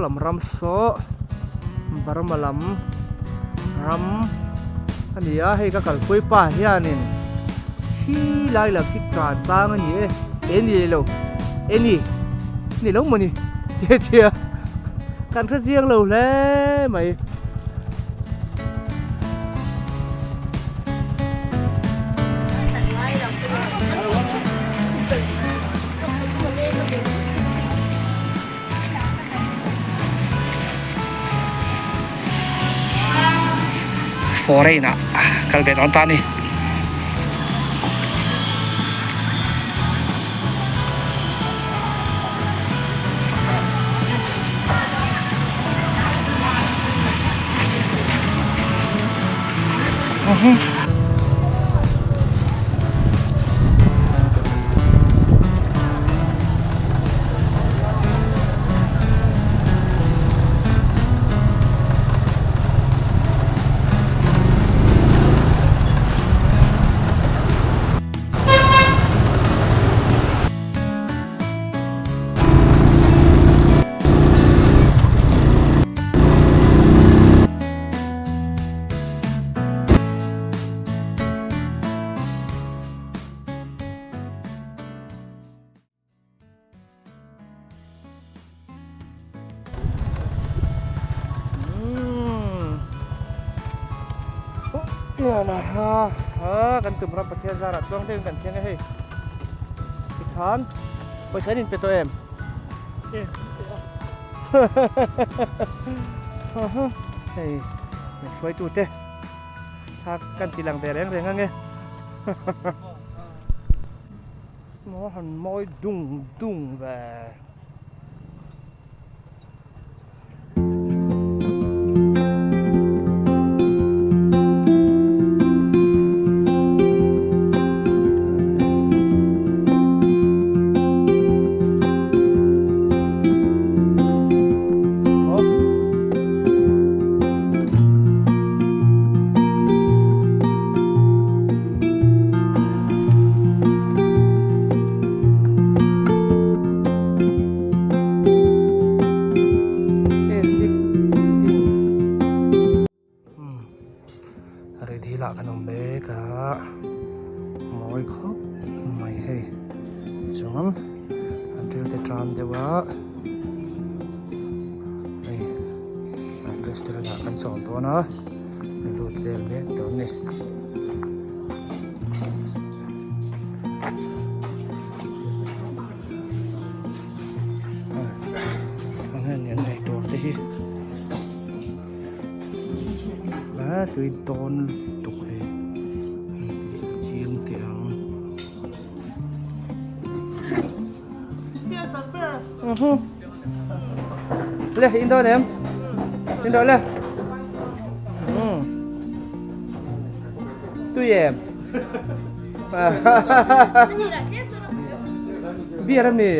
lam ram saw Burma lam ram a ni a hei ka kalpui pa hianin khi lai lam khi tan tlang a ni e e ni lo e ni ni lo mawni tih a tia kan hre chiang lo hle mai. Foreign ah kal ve dawn ta a ni. Kan tum ram Pathian zarah chuang deuhin kan thleng a hei tikhan pawisa an inpe tawh em? Hei min hruaitute thla kan ti lang ve reng reng ange maw han mawi dung dung ve. Redi lah kan awm mek a mawi khawp mai hei chuan an ril te tan deuh a hei an restaurant ah kan chawl dawn a lut vel mek dawn a ni. A tui dawn lutuk hei chiang teh ang le in dawn em in dawn le tui em beer ami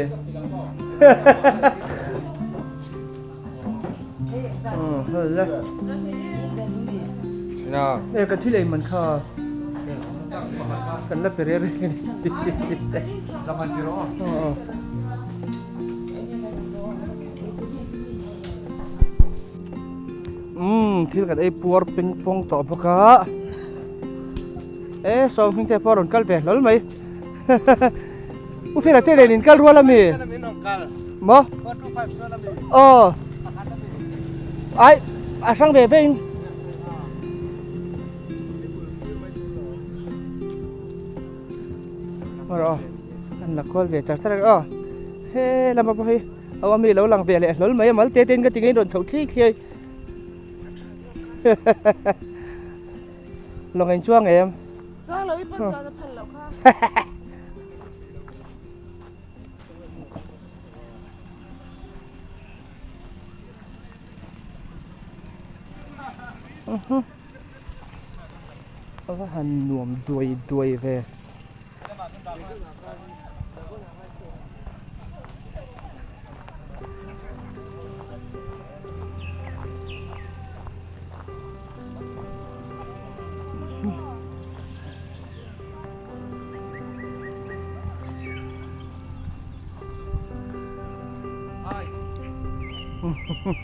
E ka thil ei man kha kan la pe reng reng a ni. Umm thil kan ei puar ping pawng tawh bawk a e sawm hming te pawh a rawn kal ve hlawl mai. U Fela te nen in kal rual ami? Maw? Aw. Ai, a hrang ve ve in. Rawh, an la kual ve char char aw. He lama pawh hi aw ami lo lang ve leh hlawl mai a mal te ten ka ti ngei rawn chhoh thli thliai. Lawng in chuang em? Chuang lo i pawn chuan a phal loh kha. A va han nuam duai duai ve. Kal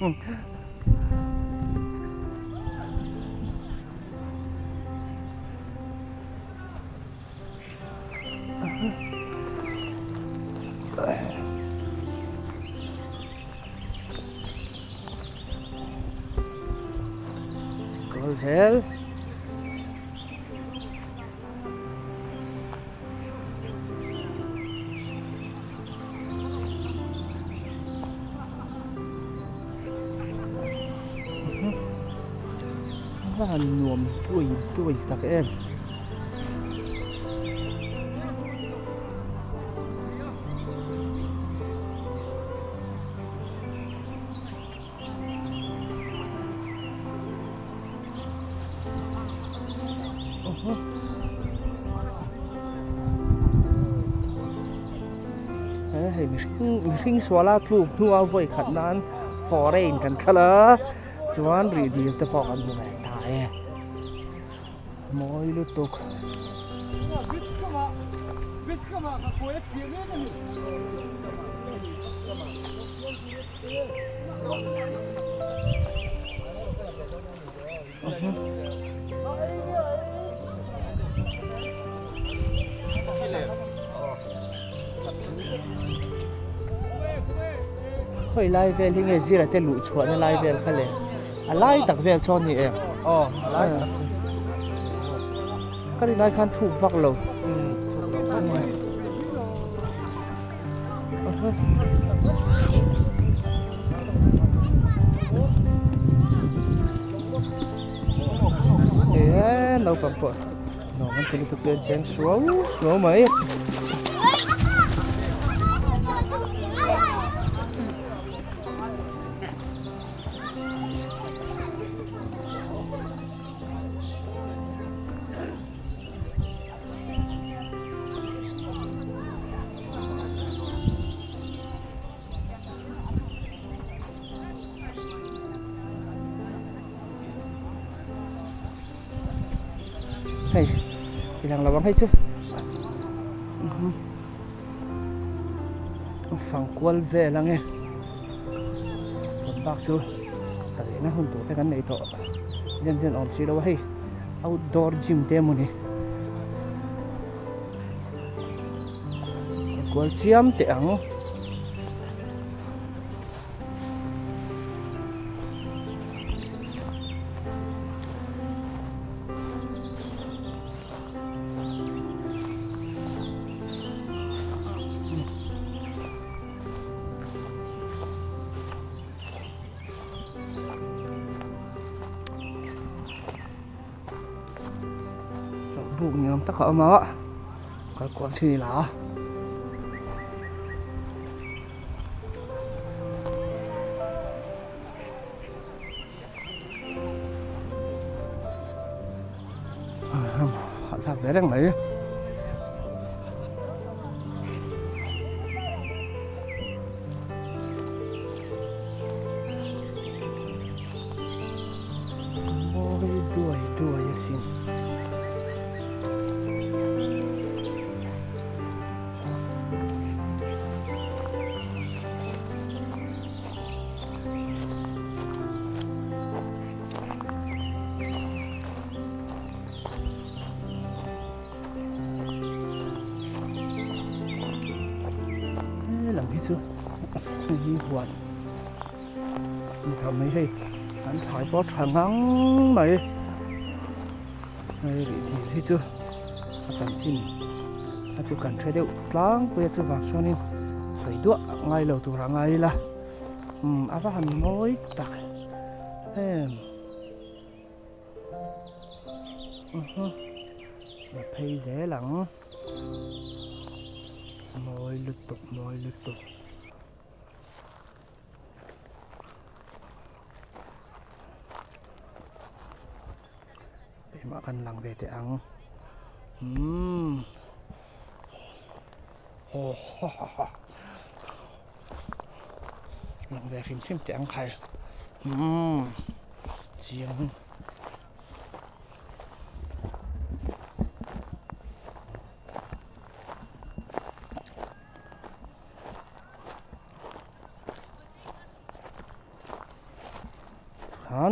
zel. A han nuam tuai tuai tak em. Hei mihring mihring suala tluk hnua vawi khat nan foreign kan kal a chuan rih dil te pawh kan hmu ve ta e mawi lutuk. Khawi lai vel hi nge zira te luh chhuahna lai vel kha le a lai tak vel chu a ni em aw a lai tak ka rin ai khan thuk vak lo. Eee naupang pawh nuam an ti lutuk te an cheng suau suau mai. Hei ti lang lo ang hei chu fang kual vel ang e bak chu ka lehna hun tur te kan nei tawh zen zen awm si lo a hei outdoor gym te emawni kual chiam teh ang. Chawlhbuk ni awm tak a awm a kal kual thin ila a. Hahthlak ve reng mai. Mawi duai duai asin. He lam hi chu hei hi huan ni tha mai hei an thlai pawh a tha ngang mai hei rih dil hi chu a chanchin a chu kan hre deuh tlangpui a chuvang chuanin sawi duah ngai lo tur a ngai ila umm a va han mawi tak em. La phei zel ang mawi lutuk mawi lutuk. Keimah kan lang ve teh ang umm aw ha ha ha lang ve hrim hrim teh ang khai umm chiang.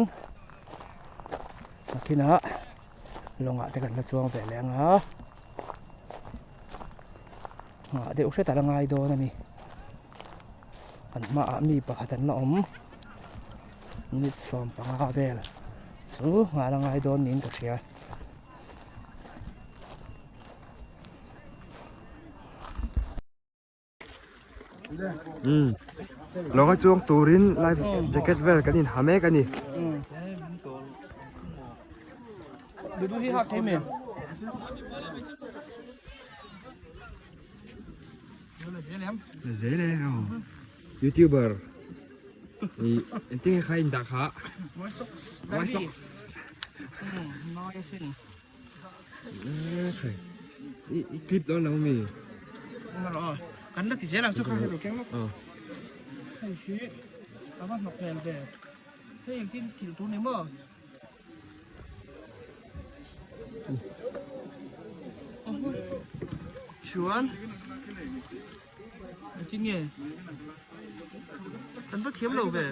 chuan nakinah lawngah te kan la chuang ve leh ang a nghah deuh hret a la ngai dawn a ni an hmaah mi pakhat an la awm minute 15 vel chu nghah la ngai dawn niin ka hria. Lawng a chuang turin life jacket vel kan in ha mek a ni. Zel e aw youtuber i engtin nge kha in dah kha White Sox I clip dawn lo mi? Kan la ti zel ang chu kha hei keng lawk. Hei hi a va hnawk hmel ve. Hei engtin thil tur ni maw? Chuan engtin nge? Kan va thiam lo ve.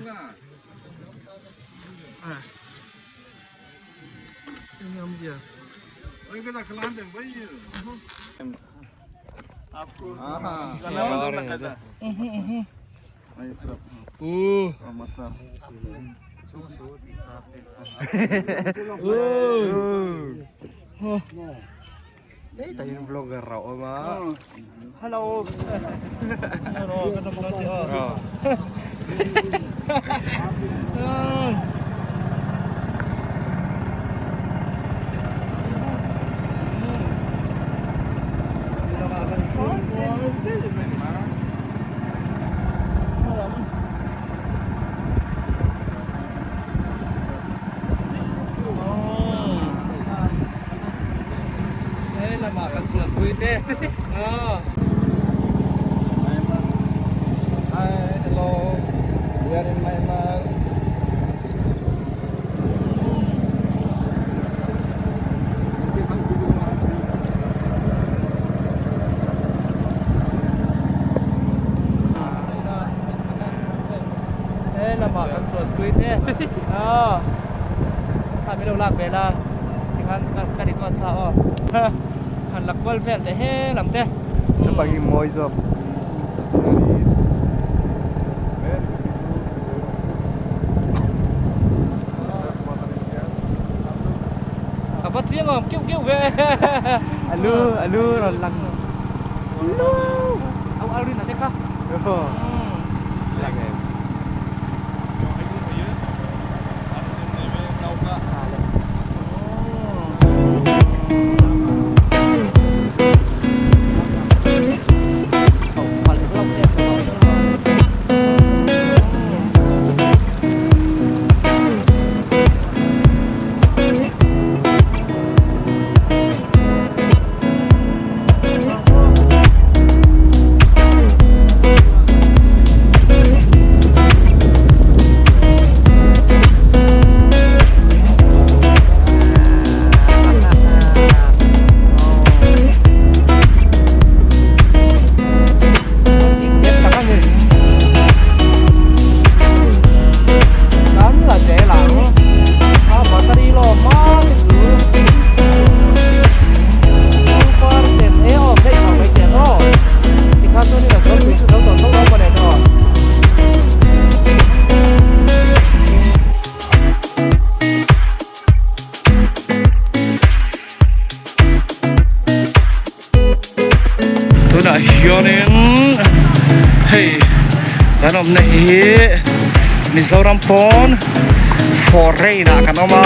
Vlogger a awm a. Hello. Lamah kan chuan pui te. Hi, hello. We are in Myanmar. He lamah kan chuan pui te. Kha min lo lak ve la. Tikhan ka record sa aw. Han la kual vel teh he lam te. Naupang hi mawi zawk. Ka va chiang awm keuh keuh ve. Alu alu rawn lang. Alu. Au au rin a te kha. Lang em. Tunah hianin hei kan awmna hi Mizoram pawn foreign ah kan awm a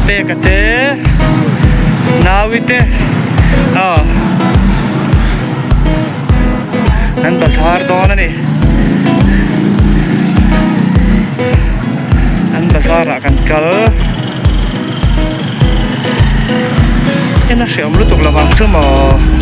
peka te naui te ah an bazar dawn a ni an bazar ah kan kal. En a hreawm lutuk lovang chu maw.